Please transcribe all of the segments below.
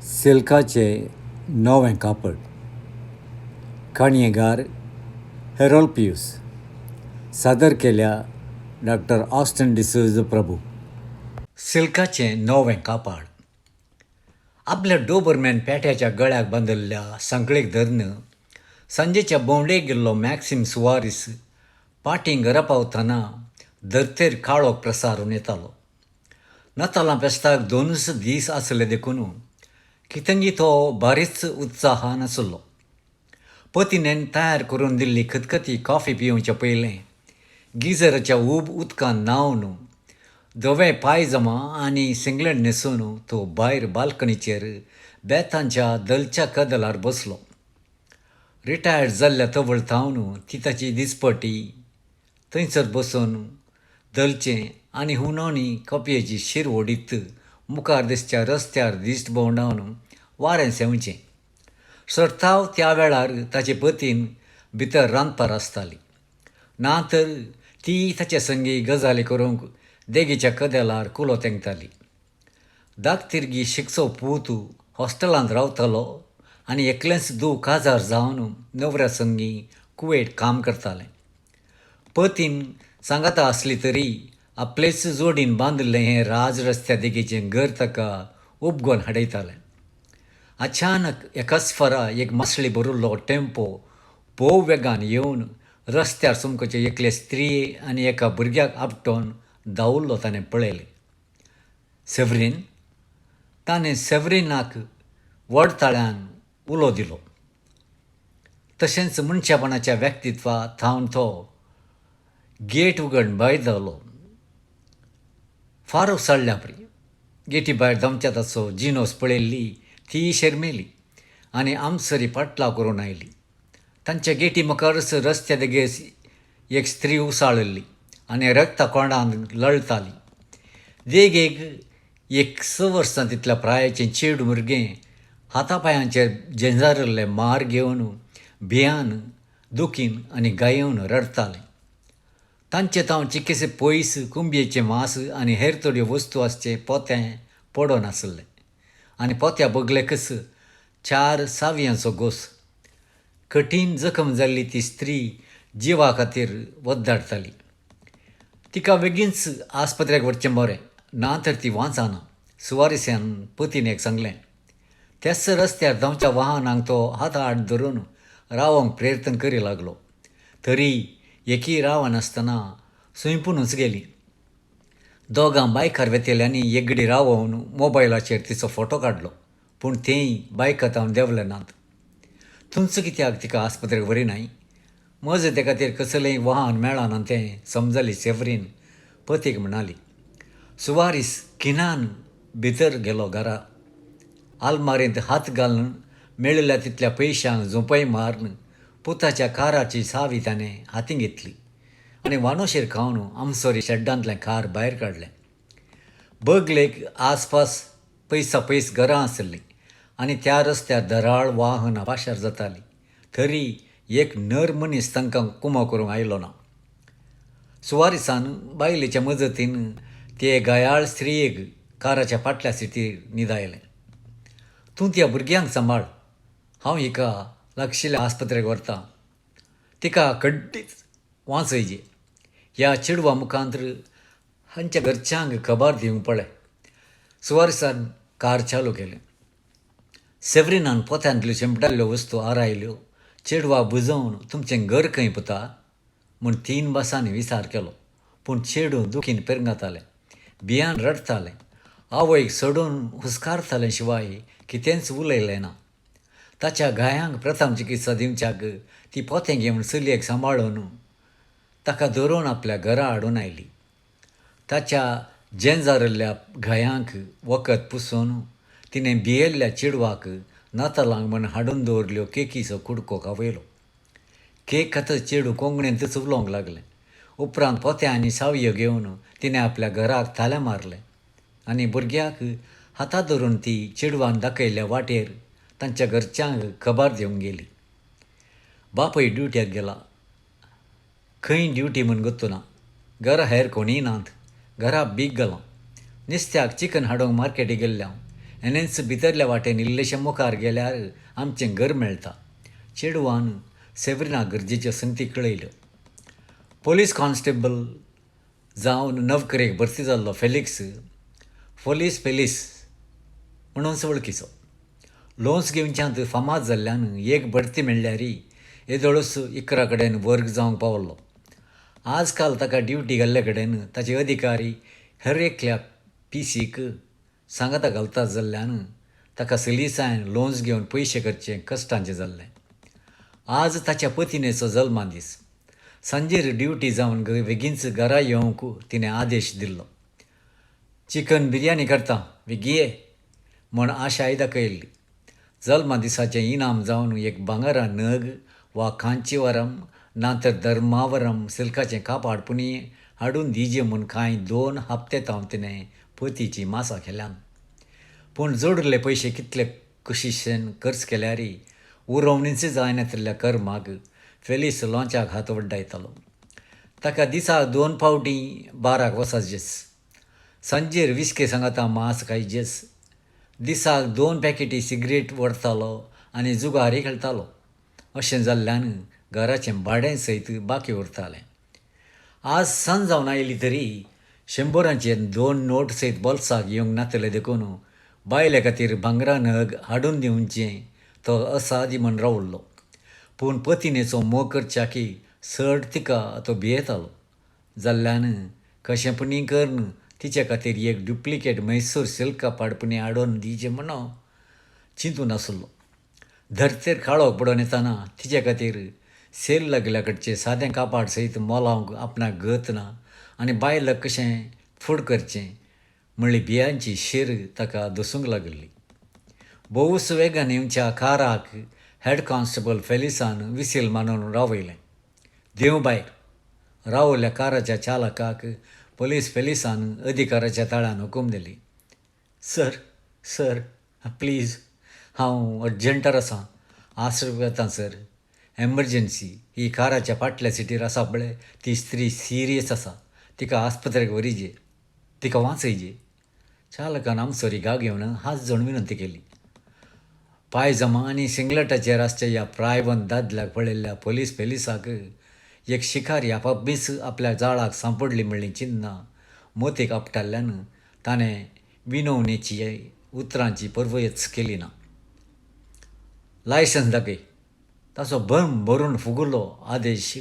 सिल्काचें नवें कापड. काणयेगार हेरोल पियूस. सादर केल्या डॉक्टर ऑस्टन डिसोझ प्रभू. सिल्काचें नवें कापड. आपल्या डोबरमॅन पेट्याच्या गळ्याक बांदिल्ल्या सांखळेक धरून सांजेच्या भोंवडेक गेल्लो मॅक्सीम सुवारीस पाटीं घरा पावतना धर्तेर काळोख प्रसारून येतालो. नातालां फेस्ताक दोनूच दीस आसले देखून कितंगी तो बारीच उत्साहान आसलो. पतिनेन तयार करून दिल्ली खतखती कॉफी पिवच्या पयलें गिजराच्या ऊब उदकान न्हावन धवें पायजमा आनी सिंगलेट न्हेसून तो भायर बाल्कनीचेर बेतांच्या दलच्या कदलार बसलो. रिटायर्ड जाल्ल्या तवळ थावन ती ताची दिसपटी थंयसर बसून दलचें आनी हुनोनी कपयेची शीर ओडीत मुखार दिसच्या रस्त्यार दिश्ट भोंवडावन वारें सेवचें. सर्ताव त्या वेळार ताचे पतीन भितर रांदपार आसताली, ना तर ती ताचे संगी गजाली करूंक देगेच्या कदेलार कुलो तेंकताली. दागतिर्गी शिकचो पूत हॉस्टेलांत रावतालो आनी एकलेंच धूव काजार जावन नवऱ्या संगी कुवेट काम करतालें. पतीन सांगाता आसली तरी आपलेच जोडीन बांदिल्लें हें राज रस्त्या देगेचें घर ताका उबगून हाडयतालें. अचानक एकाच फारा एक मासळी भरिल्लो टेम्पो भोव वेगान येवन रस्त्यार समकोचे एकले स्त्री आनी एका भुरग्याक आपटोवन धांवल्लो ताणें पळयलें. सेवरीन, ताणें सेवरीनाक व्हड ताळ्यान उलो दिलो. तशेंच मनशापणाच्या व्यक्तित्वा थावन तो गेट उगड भायर धांवलो. फार उसळ्ळ्या परी गेटी भायर धांवच्या ताचो जिनोस पळयल्ली ती शेरमेली आनी आमसरी पाटलाव करून आयली. तांच्या गेटी मुखारच रस्त्या देगेर एक स्त्री उसाळिल्ली आनी रगता कोंडान लळताली. देगेक एक स वर्सां तितल्या प्रायेचें चेडूं भुरगें हातापायांचेर झेंजारिल्ले मार घेवन भियान दुखीन आनी गायेवन रडतालें. तांचे तावन चिकेसे पयस कुंबयेचें मांस आनी हेर थोड्यो वस्तू आसचें पोतें पडून आसलें आनी पोत्या बगलेकच चार सावयांचो गोस. कठीण जखम जाल्ली ती स्त्री जिवा खातीर वद्दाडताली. तिका बेगीनच आस्पत्र्याक व्हरचें बरें, ना तर ती वांचना, सुवारिस्यान पतीनेक सांगलें. त्याच रस्त्यार धांवच्या वाहनांक तो हात आड धरून रावोंक प्रयत्न करी लागलो. तरी एकी रावनासतना सुंयपुनूच गेली. दोगां बायकार वेतेल्यांनी एगडी रावोवन मोबायलाचेर तिचो फोटो काडलो, पूण तेय बायका थावन देंवले नात. तुमचो कित्याक तिका आस्पत्रेक व्हरिनाय? मजते खातीर कसलेंय वाहन मेळना तें समजली सेवरीन पतीक म्हणाली. सुवारीस खिणान भितर गेलो घरा. आलमारींत हात घालून मेळिल्ल्या तितल्या पयशांक झोंपय मारून पुताच्या काराची सावी ताणें हातीं घेतली आनी वानोशेर खावन आमसोरी शेड्डांतलें कार भायर काडलें. बगलेक आसपास पयसा पयस घरां आसलीं आनी त्या रस्त्यार धराळ वाहनां पाशार जातालीं, तरी एक नर मनीस तांकां कुमो करूंक आयलो ना. सुवारिसान बायलेच्या मजतीन ते गयाळ स्त्रियेक काराच्या फाटल्या सिटीर न्हिदायलें. तूं त्या भुरग्यांक सांबाळ, हांव हिका लागशिल्ल्या आस्पत्रेक व्हरतां. तिका कड्डीच वांचयची. ह्या चेडवा मुखांत हांच्या घरच्यांक खबर दिवंक पळय. सुवारिसान कार चालू केलें. सेवरिनान पोत्यांतल्यो शेंपडाल्ल्यो वस्तू आरायल्यो. चेडवा बुजोवन तुमचें घर खंय पुता म्हूण तीन बसांनी विचार केलो. पूण चेडूं दुखीन पेरंगातालें, भियान रडटालें, आवयक सोडून हुस्कारतालें शिवाय कितेंच उलयलें ना. ताच्या घायांक प्रथम चिकित्सा दिवच्याक ती पोतें घेवन चलयेक सांबाळून ताका धरून आपल्या घरा हाडून आयली. ताच्या झेंजारिल्ल्या घायांक वखद पुसून तिणें भियेल्ल्या चेडवाक नातालांक म्हूण हाडून दवरल्यो केकीचो कुडको खावयलो. केक खातच चेडूं कोंकणींतच उलोवंक लागलें. उपरांत पोतें आनी सावयो घेवन तिणें आपल्या घराक थालें मारलें आनी भुरग्याक हाता धरून ती चेडवान दाखयल्ल्या वाटेर तांच्या घरच्यांक खबर दिवंक गेली. बापूय ड्युटेक गेला, खंय ड्युटी म्हूण गोत्तुना. घरा हेर कोणीय नात. घरा बीग घालां. निस्त्याक चिकन हाडूंक मार्केटी गेल्लें हांव. हेणेंच भितरल्या वाटेन इल्लेशें मुखार गेल्यार आमचें घर मेळटा. चेडवान सेवरिनाक गरजेच्यो संगती कळयल्यो. पोलीस कॉन्स्टेबल जावन नवकरेक भरती जाल्लो फेलिक्स पोलीस फेलीस म्हणूनच वळखीचो. लोन्स घेवच्यांत फामाद जाल्ल्यान एक बढती मेळ्ळ्यार येदोळूच 11 कडेन वर्ग जावंक पावल्लो. आजकाल ताका ड्युटी घाल्ले कडेन ताचे अधिकारी हर एकल्या पीसीक सांगाता घालतात जाल्ल्यान ताका सलीसायन लोन्स घेवन पयशे करचे कश्टांचें जाल्लें. आज ताच्या पतिनेचो जल्मदीस. सांजेर ड्युटी जावन बेगीनच घरा येवंक तिणें आदेश दिल्लो. चिकन बिरयानी करता बेगी ये म्हण आशाय दाखयल्ली. जल्मदिसाचें इनाम जावन एक भांगरा नग वा कांचीवरम ना तर धर्मावरम सिल्काचें कापाड पुणी हाडून दिजे म्हूण कांय 2 हप्ते तावन तिणें पतीची मासा केल्यान. पूण जोडिल्ले पयशे कितले कुशीशेन खर्च केल्यार उरोवणीच जायनातिल्ल्या कर्माक फेलीस लोंच्याक हात वड्डायतालो. ताका दिसाक 2 फावटी बाराक वचाजेस, सांजेर विस्के सांगाता मांस खायजेस, दिसाक 2 पॅकेटी सिगरेट व्हरतालो आनी जुगारी खेळटालो. अशें जाल्ल्यान घराचें भाडें सयत बाकी उरतालें. आज सांज जावन आयली तरी 100 2 नोट सयत बोल्साक येवंक नातले देखून बायले खातीर भांगरा नग हाडून दिवचें तो असादी म्हण रावल्लो. पूण पतिनेचो मोग करच्याकी चड तिका तो भियेतालो जाल्ल्यान कशें पुणी करून तिचे खातीर एक डुप्लिकेट मैसूर सिल्क कापाड पुणी हाडून दिवचें म्हणून चिंतून आसलो. धरतेर काळोख पडून येतना तिचे खातीर सेल लागल्या कडचें सादें कापाड सयत मोलावंक आपणाक गत ना आनी बायलाक कशें फूड करचें म्हणली बियांची शीर ताका दसूंक लागिल्ली. भोवूच वेगान येवच्या काराक हेड कॉन्स्टेबल फेलिसान विसील मानून रावयलें. देव भायर रावल्या काराच्या चालकाक पोलीस फेलिसान अधिकाराच्या ताळ्यान हुकूम दिली. सर सर प्लीज, हांव अर्जंटार आसा, आसर येता सर, एमर्जन्सी. ही काराच्या फाटल्या सिटीर आसा पळय ती स्त्री सिरियस आसा, तिका आस्पत्रेक व्हरीजे, तिका वाचयजे. चालकान आमसरी गाव घेवन हात जोडून विनंती केली. पायजमा आनी सिंगलटाचेर आसच्या ह्या प्रायवंत दादल्याक पळयल्ल्या पोलीस फेलिसाक एक शिकारी आपापीच आपल्या जाळाक सांपडली म्हणली चिन्नां मोतीक आपटाल्ल्यान ताणें विनवणेची उतरांची परवयच केली ना. लायसन्स दाखय, ताचो भम भरून फुगलो आदेश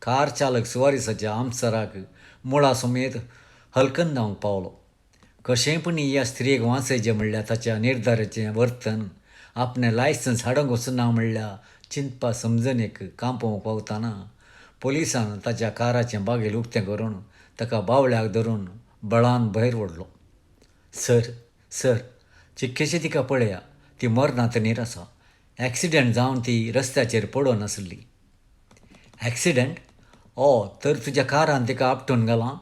कार चालक सुवारीसाच्या आमसराक मुळा समेत हलकन जावंक पावलो. कशेंय पूण ह्या स्त्रियेक वाचयचें म्हणल्यार ताच्या निर्धाराचें वर्तन आपणें लायसन्स हाडूंक वचना म्हणल्यार चिंतपा समजणेक कांपोवंक पावतना पोलिसान ताच्या काराचें बागेल उक्तें करून ताका बावळ्याक धरून बळान भायर ओडलो. सर सर चिक्केशें तिका पळया, ती मरणांत नीर आसा, एक्सिडंट जावन ती रस्त्याचेर पडून आसली. एक्सिडंट? ओ तर तुज्या कारान तिका आपटून घालां?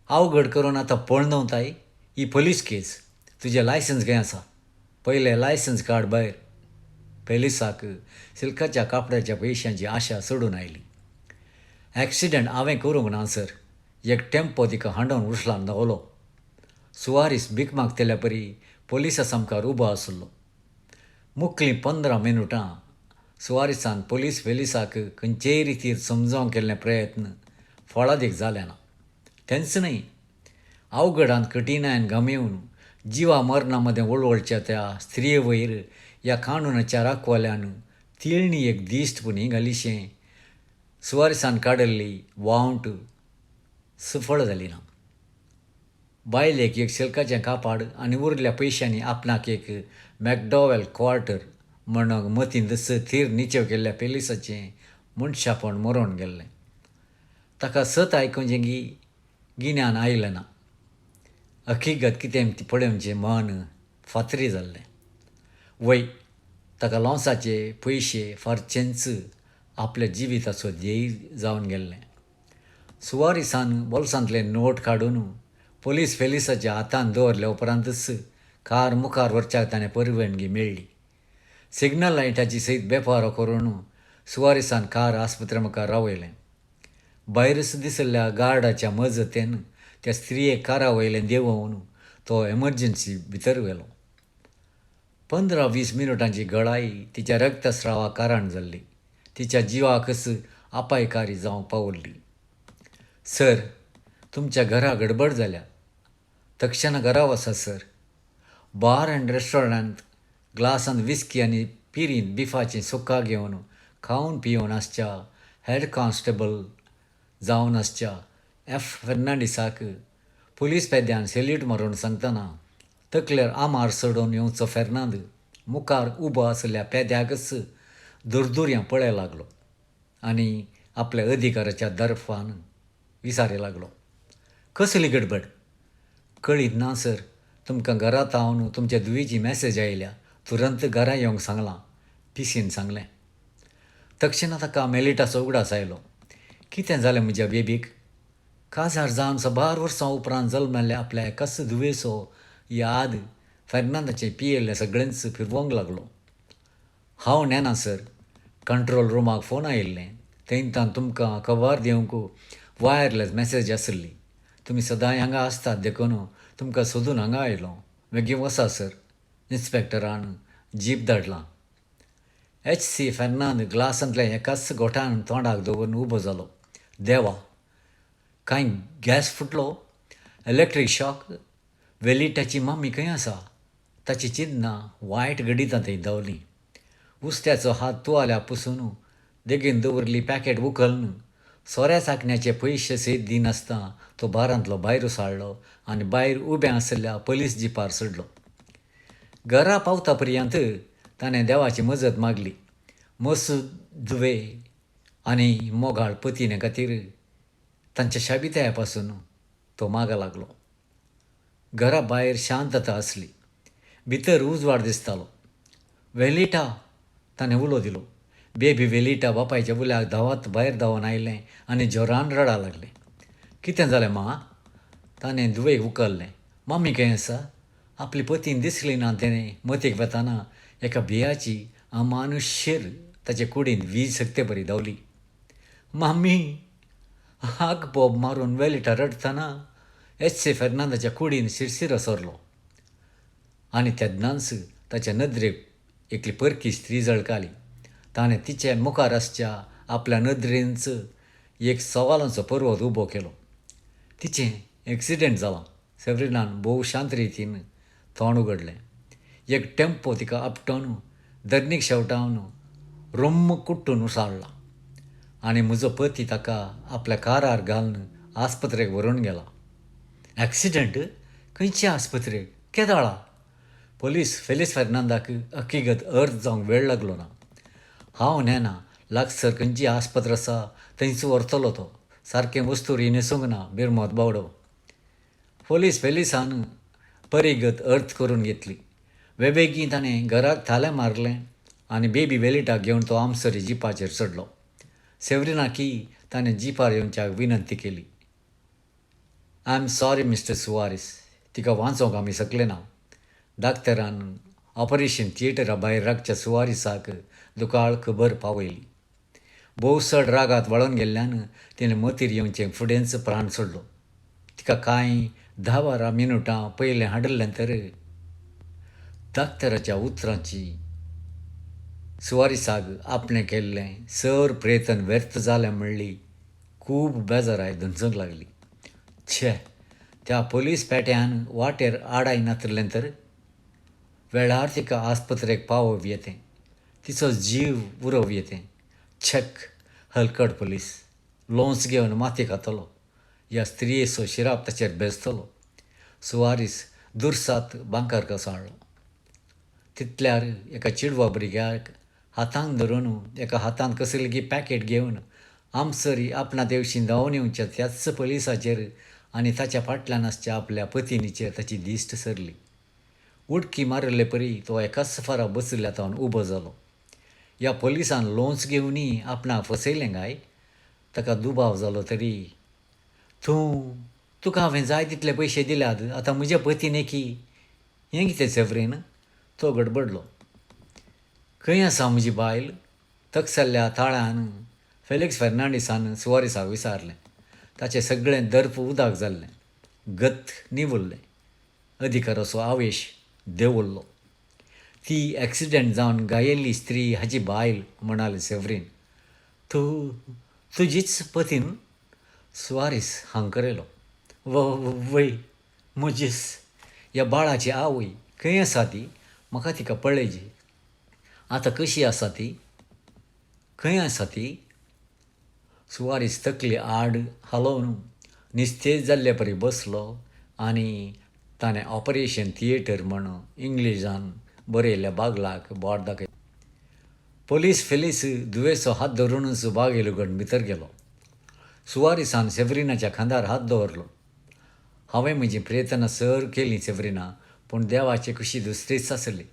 अवघड करून आतां पळोवन ताई, ही पोलीस केस, तुजें लायसन्स खंय आसा? पयलें लायसन्स काड भायर. पोलिसाक सिल्काच्या कापडाच्या पयशांची आशा सोडून आयली. एक्सिडंट हांवें करूंक ना सर, एक टेम्पो तिका हांडोवन उशलान धांवलो. सुवारीस भीक मागतल्या परी पोलिसा सामकार उबो आसलो. मुखलीं 15 मिनुटां सुवारीसान पोलीस फेलिसाक खंयचेय रितीर समजावंक केल्ले प्रयत्न फळादीक जाले ना. तेंच न्हय, अवघडांत कठिणायन गमेवन जिवा मरणा मदें वळवळच्या त्या स्त्रिये वयर ह्या कानूनाच्या राखवाल्यान तिळणी एक दिश्ट पूण घालीशें सुवारीसान काडिल्ली वावंट सफळ जाली ना. बायलेक एक सिल्काचें कापाड आनी उरल्या पयशांनी आपणाक एक मॅकडॉवेल क्वार्टर म्हण मतींत थीर निचेव केल्ल्या पेलिसाचें मनशापण मरोवन गेल्लें. ताका सत आयकुचें गी गिन्यान आयलें ना. हकीगत कितें ती पळोवचें मन फातरी जाल्लें. वय ताका लोंसाचे पयशे फारचेंच आपल्या जिविताचो ध्येय जावन गेल्लें. सुवारीसान बोल्सांतले नोट काडून पोलीस फेलिसाच्या हातान दवरल्या उपरांतच कार मुखार व्हरच्याक ताणें परवानगी मेळ्ळी. सिग्नल लायटाची सयत बेपारो करून सुवारीसान कार आस्पत्रे मुखार रावयलें. भायरच दिसल्या गार्डाच्या मजतेन त्या स्त्रियेक कारा वयलें देंवोवन तो एमर्जन्सी भितर व्हेलो. 15-20 मिनुटांची गळाई तिच्या रक्तस्रावाक कारण जाल्ली. तिच्या जिवाकच अपायकारी जावंक पावल्ली. सर, तुमच्या घरा गडबड जाल्या. तक्षणा घरा वचा सर. बार अँड रेस्टॉरंटांत ग्लासांत विस्की आनी पिरींत बिफाचीं सुक्का घेवन खावन पियेवन आसच्या हेड कॉन्स्टेबल जावन आसच्या एफ फेर्नांडीसाक पुलीस पेद्यान सेल्यूट मारून सांगतना तकलेर आमार चडोवन येवचो फेर्नांद मुखार उबो आशिल्ल्या पेद्याकच दुरदुर्यां पळय लागलो आनी आपल्या अधिकाराच्या दर्फान विचारी लागलो, कसली गडबड? कळीत ना सर. तुमकां घरा थावन तुमच्या धुवेची मॅसेज आयल्या. तुरंत घरा येवंक सांगलां. पिसीन सांगलें. तक्षणा ताका मेलिटाचो उगडास आयलो. कितें जालें म्हज्या बेबीक? काजार जावन साबार वर्सां उपरांत जल्मल्ल्या आपल्या एकाच धुवेचो याद फेर्नांदाचें पियेल्लें सगळेंच फिरवंक लागलो. हांव नेना सर. कंट्रोल रुमाक फोन आयिल्लें. थंयतान तुमकां खबर दिवंक वायरलेस मॅसेज आसली. तुमी सदांय हांगा आसतात देखून तुमकां सोदून हांगा आयलो. बेगीन वचा सर. इन्स्पेक्टरान जीप धाडलां. एच सी फेर्नांद ग्लासांतल्या एकाच घोटान तोंडाक दवरून उबो जालो. देवा, कांय गॅस फुटलो? Electric shock? वेलिटाची मम्मी खंय आसा? ताची चिंतना वायट घडितां थंय धांवलीं. उस्त्याचो हात तुवाल्या पुसून देगेन दवरली पॅकेट उखलून सोऱ्या चाकण्याचे पयशे सयत दिनासतना तो बारांतलो भायर उसळ्ळो आनी भायर उबें आशिल्ल्या पोलीस जिपार चडलो. घरा पावता पर्यंत ताणें देवाची मजत मागली. मस धुवे आनी मोगाळ पतीने खातीर तांच्या शाबिताया पासून तो मागा लागलो. घरा भायर शांतता आसली. भितर उजवाड दिसतालो. वेलिटा, ताणें उलो दिलो. बेबी वेलिटा बापायच्या उल्याक धांवत भायर धांवन आयलें आनी जोरान रडा लागलें. कितें जालें मां? ताणें धुवेक उखल्लें. मम्मी खंय आसा? आपली पतीन दिसली ना. तेणें मतीक वेताना एका भियाची अमानुशीर ताचे कुडींत वीज शकते बरी धांवली. मामी! हाक बोब मारून वेलिटा रडटना एच सी फेर्नांदाच्या कुडीन शिरशिरो सरलो आनी तेन्नाच ताच्या नदरेक एकली परकी स्त्री झळकाली. ताणें तिचे मुखार आसच्या आपल्या नदरेनच एक सवालांचो पर्वत उबो केलो. तिचें एक्सिडेंट जालां. सेवरिनान भोव शांत रितीन तोंड उगडलें. एक टेम्पो तिका आपटोवन धरणीक शेवटावन रुम्म कुट्टून उसळ्ळा आनी म्हजो पती ताका आपल्या कारार घालून आस्पत्रेक व्हरून गेला. एक्सिडेंट? खंयचे आस्पत्रेक? केदाळा? पोलीस फेलिस फेर्नांदाक हकीगत अर्थ जावंक वेळ लागलो ना. हांव नेना. लागसर खंयची आस्पत्र आसा थंयच व्हरतलो तो. सारकें वस्तूरी न्हेसूंक ना बिरमत बावडो. पोलीस फेलिसान परिगत अर्थ करून घेतली. बेगीन ताणें घराक थालें मारलें आनी बेबी वेलिटाक घेवन तो आमसरी जिपाचेर चडलो. सेवरिनाकी ताणें जिपार येवच्याक विनंती केली. I am sorry mister Soares. तिका वांचोवंक आमी शकले ना. डाक्टरान ऑपरेशन थिएटरा भायर राखच्या सुवारीसाक दुकाळ खबर पावयली. भोव चड रागात वळोन गेल्ल्यान तिणें मतीर येवचें फुडेंच प्राण सोडलो. तिका कांय 10-12 मिनुटां पयलें हाडिल्लें तर. डाक्टराच्या उतरांची सुवारीसाक आपणें केल्लें सर प्रयत्न व्यर्थ जालें म्हणली खूब बेजाराय धनसूंक लागली. छे, त्या पोलीस पेट्यान वाटेर आडाय नातिल्लें तर वेळार तिका आस्पत्रेक पावोवं येतें, तिचो जीव उरोवं येतें. छक, हलकट पोलीस लोंच घेवन माती खातलो. ह्या स्त्रियेचो शिराप ताचेर बेजतलो. सुवारीस दुरसात बांकार कोसळ्ळो. तितल्यार एका चिडवा भुरग्याक हातांत धरून एका हातांत कसलें पॅकेट घेवन आमसरी आपणा तेवशीन धांवन येवच्या त्याच पोलिसाचेर आनी ताच्या फाटल्यान आसच्या आपल्या पतिनीचेर ताची दिश्ट सरली. उडकी मारिल्ले परी तो एकाच फारा बशिल्ल्या तावन उबो जालो. ह्या पोलिसान लोंच घेवनूय आपणाक फसयलें काय? ताका दुबाव जालो तरी तूं तुका हांवें जाय तितले पयशे दिल्यात, आतां म्हज्या पतीने की हें कितें सेवरीन? तो गडबडलो. खंय आसा म्हजी बायल? तकसल्ल्या ताळ्यान फेलिक्स फेर्नांडीसान सुवारीसाक विचारलें. ताचें सगळें दर्प उदक जाल्लें. गत निवल्लें. अधिकाराचो आवेश देंवल्लो. ती ॲक्सिडंट जावन घायेल्ली स्त्री हाची बायल, म्हणाली सेवरीन. तूं तुजीच पती न्हू? सुवारीस हांकरेलो. वय, म्हजीच. ह्या बाळाची आवय. खंय आसा ती? म्हाका तिका पळयची. आतां कशी आसा ती? खंय आसा ती? सुवारीस तकली आड हालोवन निस्तेज जाल्ले परी बसलो आनी ताणें ऑपरेशन थिएटर म्हण इंग्लिजान बरयल्ल्या बागलाक बोट दाखयलें. पोलीस फेलीस धुवेचो हात धरुनूच बागेल उगड भितर गेलो. सुवारीसान सेवरिनाच्या खांदार हात दवरलो. हांवें म्हजीं प्रयत्नां सर केलीं सेवरिना, पूण देवाची खुशी दुसरीच आसली.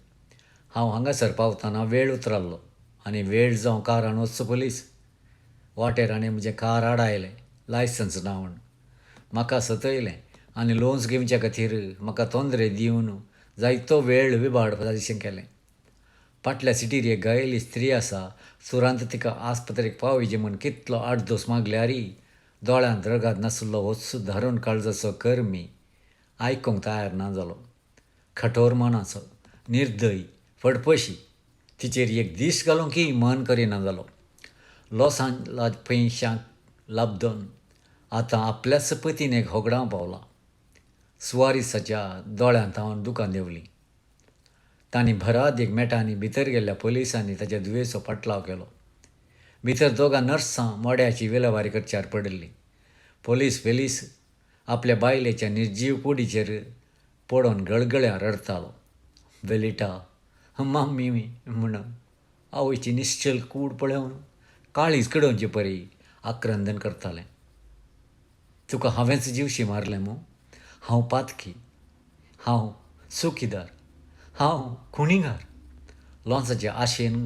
हांव हांगासर पावतना वेळ उतराल्लो आनी वेळ जावं कारान वचचो पोलीस. वाटेर हाणें म्हजें कार आडायलें, लायसन्स ना म्हूण. म्हाका सतयलें आनी लोन्स घेवच्या खातीर म्हाका तोंदरे दिवन जायतो वेळ विबाड जायशें केलें. फाटल्या सिटीर एक घायेल्ली स्त्री आसा, सुरांत तिका आस्पत्रेक पावयची म्हूण कितलो आडदोस मागल्यारय दोळ्यांत रगात नाशिल्लो होच धारून काळजाचो कर्मी आयकूंक तयार ना जालो. कठोर मनाचो, निर्दयी, फडपशी, तिचेर एक दीस घालूंकय मन करिना जालो. लोसांत पयशांक लाबदोन आतां आपल्याच पतीन एक होगडावंक पावला. सुवारीसाच्या दोळ्यांत हांव दुकां देंवलीं. तांणी भराद एक मेटांनी भितर गेल्ल्या पोलिसांनी ताच्या धुवेचो पाटलाव केलो. भितर दोगां नर्सां मड्याची विलेवारी करच्यार पडिल्लीं. पोलीस फेलीस आपल्या बायलेच्या निर्जीव कुडीचेर पडून गळगळ्यां रडतालो. बेलिटा, माम्मी म्हण आवयची निश्चल कूड पळोवन काळीज कडोवचे परी आक्रंदन करतालें. तुका हांवेंच जिवशी मारलें मू? हांव पातकी, हांव चुकीदार, हांव खुणीगार. लोंचाचे आशेन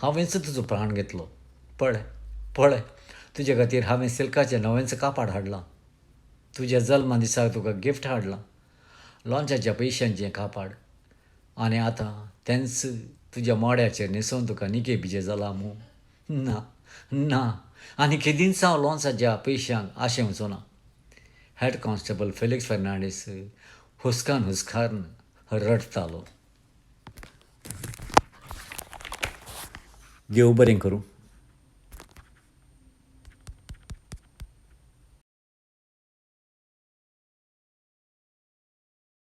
हांवेंच तुजो प्राण घेतलो. पळय पळय, तुजे खातीर हांवें सिल्काचें नवेंच कापाड हाडलां. तुज्या जल्मा दिसाक तुका गिफ्ट हाडलां, लोंचाच्या पयशांचें कापाड. आनी आतां तेंच तुज्या मोड्याचेर न्हेसोवन तुका निके बिजे जालां मू? ना ना, आनी केदींच हांव लोंचाच्या पयशांक आशेवचो ना. हेड कॉन्स्टेबल फेलिक्स फेर्नांडीस हुस्कान हुस्कान रडटालो. देव बरें करूं.